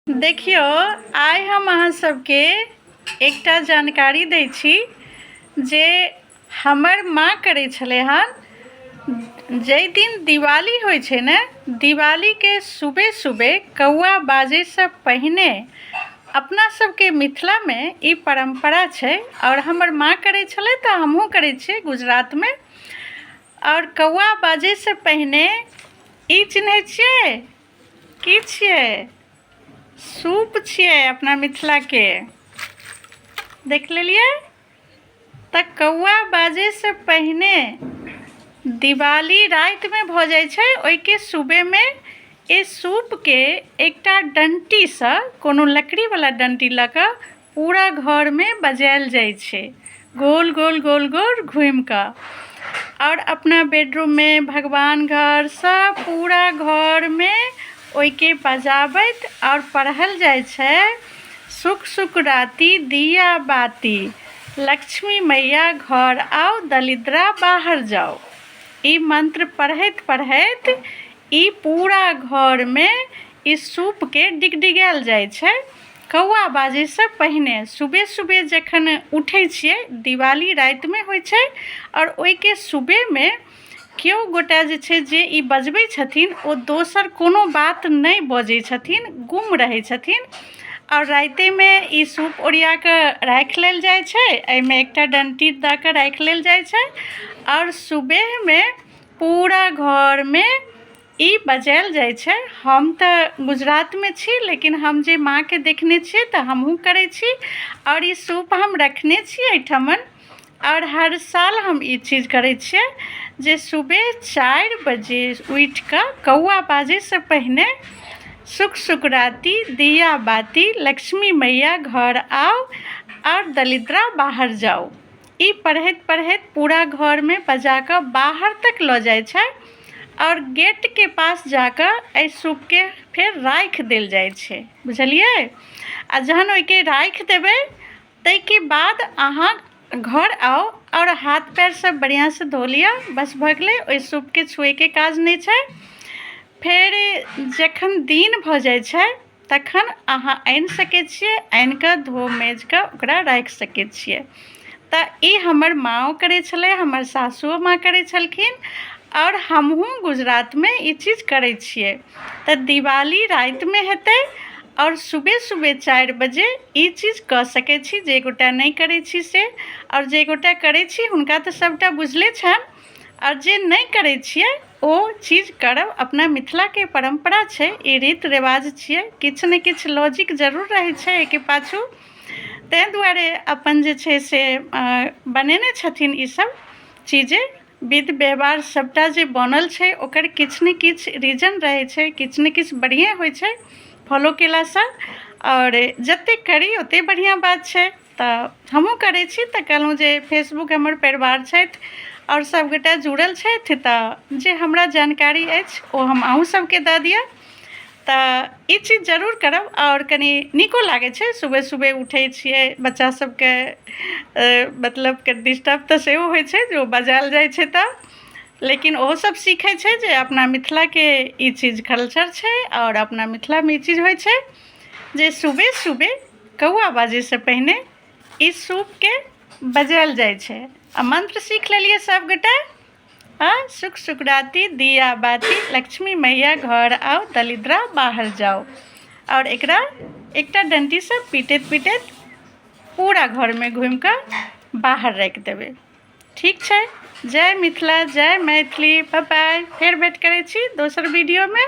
देखियौ, आइ हम अहाँ सबके एकटा जानकारी दै छी जे हमर माँ करै छलै हन। जाहि दिन दिवाली होइ छै ने, दिवालीके सुबह सुबह कौआ बाजैसँ पहिने अपना सबके मिथिलामे ई परम्परा छै आओर हमर माँ करै छलै तऽ हमहूँ करै छियै गुजरातमे। आओर कौआ बाजैसँ पहिने ई चिन्है छियै की छियै? सूप छियै अपना मिथिलाके। देख लेलियै? तऽ कौआ बाजैसँ पहिने दिवाली रातिमे भऽ जाइ छै, ओहिके सुबहमे एहि सूपके एकटा डन्टीसँ, कोनो लकड़ीवला डन्टी लऽ कऽ पूरा घरमे बजायल जाइ छै, गोल गोल गोल गोल घूमि कऽ, आओर अपना बेडरूममे, भगवान घर सब पूरा घरमे ओहिके बजाबैत आओर पढ़ल जाइ छै, सुख सुख राति दिया बाती, लक्ष्मी मैया घर आउ, दलिद्रा बाहर जाउ। ई मंत्र पढ़ैत पढ़ैत ई पूरा घरमे ई सूपके डिगडिगायल जाइ छै। कौआ बाजैसँ पहिने सुबह सुबह जखन उठै छियै, दिवाली रातिमे होइ छै आओर ओहिके सुबहमे केओ गोटा जे छै जे ई बजबै छथिन, ओ दोसर कोनो बात नहि बजै छथिन, गुम रहै छथिन। आओर रातिमे ई सूप ओरिया कऽ राखि लेल जाइ छै, एहिमे एकटा डण्टी दऽ कऽ राखि लेल जाइ छै आओर सुबहमे पूरा घरमे ई बजायल जाइ छै। हम तऽ गुजरातमे छी, लेकिन हम जे माँके देखने छियै तऽ हमहूँ करै छी आओर ई सूप हम रखने छी एहिठमन। आओर हर साल हम ई चीज करै छियै जे सुबह 4 बजे उठि कऽ कौआ बाजैसँ पहिने सुख सुख राति दिया बाती, लक्ष्मी मैया घर आउ आओर दलिद्रा बाहर जाउ, ई पढ़ैत पढ़ैत पूरा घरमे बजा कऽ बाहर तक लऽ जाइ छै आओर गेटके पास जा कऽ एहि सूपके फेर राखि देल जाइ छै, बुझलियै? आ जहन ओहिके राखि देबै, ताहिके बाद अहाँ घर आउ आओर हाथ पैर सब बढ़िआँसँ धो लिअ, बस भऽ गेलै। ओहि सूपके छुएके काज नहि छै। फेर जखन दिन भऽ जाइ छै तखन अहाँ आनि सकै छियै, आनि कऽ धो माजि कऽ ओकरा राखि सकै छियै। तऽ ई हमर माँओ करै छलै, हमर सासुओ माँ करै छलखिन आओर हमहूँ गुजरातमे ई चीज करै छियै। तऽ दिवाली रातिमे हेतै आओर सुबह सुबह 4 बजे ई चीज कऽ सकै छी, जे गोटा नहि करै छी से। आओर जे गोटा करै छी हुनका तऽ सभटा बुझले छनि, आओर जे नहि करै छियै ओ चीज करब। अपना मिथिलाके परम्परा छै ई, रीत रिवाज छियै। किछु ने किछु लॉजिक जरूर रहै छै एहिके पाछू, ताहि दुआरे अपन जे छै से बनेने छथिन ईसभ चीजे। विध व्यवहार सभटा जे बनल छै, ओकर किछु ने किछु रीजन रहै छै, किछु ने किछु बढ़िएँ होइ छै फॉलो कयलासँ। आओर जतेक करी ओतेक बढ़िआँ बात छै। तऽ हमहूँ करै छी, तऽ कहलहुँ जे फेसबुक हमर परिवार छथि आओर सभगोटे जुड़ल छथि, तऽ जे हमरा जानकारी अछि ओ हम अहूँ सभके दऽ दिअ। तऽ ई चीज जरूर करब आओर कनि नीको लागै छै। सुबह सुबह उठै छियै, बच्चा सभके मतलब डिस्टर्ब तऽ सेहो होइ छै जे ओ बजायल जाइ छै तऽ, लेकिन ओहो सब सीखै छै जे अपना मिथिलाके ई चीज कल्चर छै आओर अपना मिथिलामे ई चीज होइ छै जे सुबह सुबह कौआ बाजैसँ पहिने ई सूपके बजायल जाइ छै। आ मन्त्र सीख लेलियै सभगोटे? आ सुख सुखराती दिया बाती, लक्ष्मी मैया घर आउ, दलिद्रा बाहर जाउ। आओर एकरा एकटा डन्टीसँ पीटैत पीटैत पूरा घरमे घुमि कऽ बाहर राखि देबै। ठीक छै, जय मिथिला, जय मैथिली, बाय बाय। फेर भेँट करै छी दोसर वीडियोमे।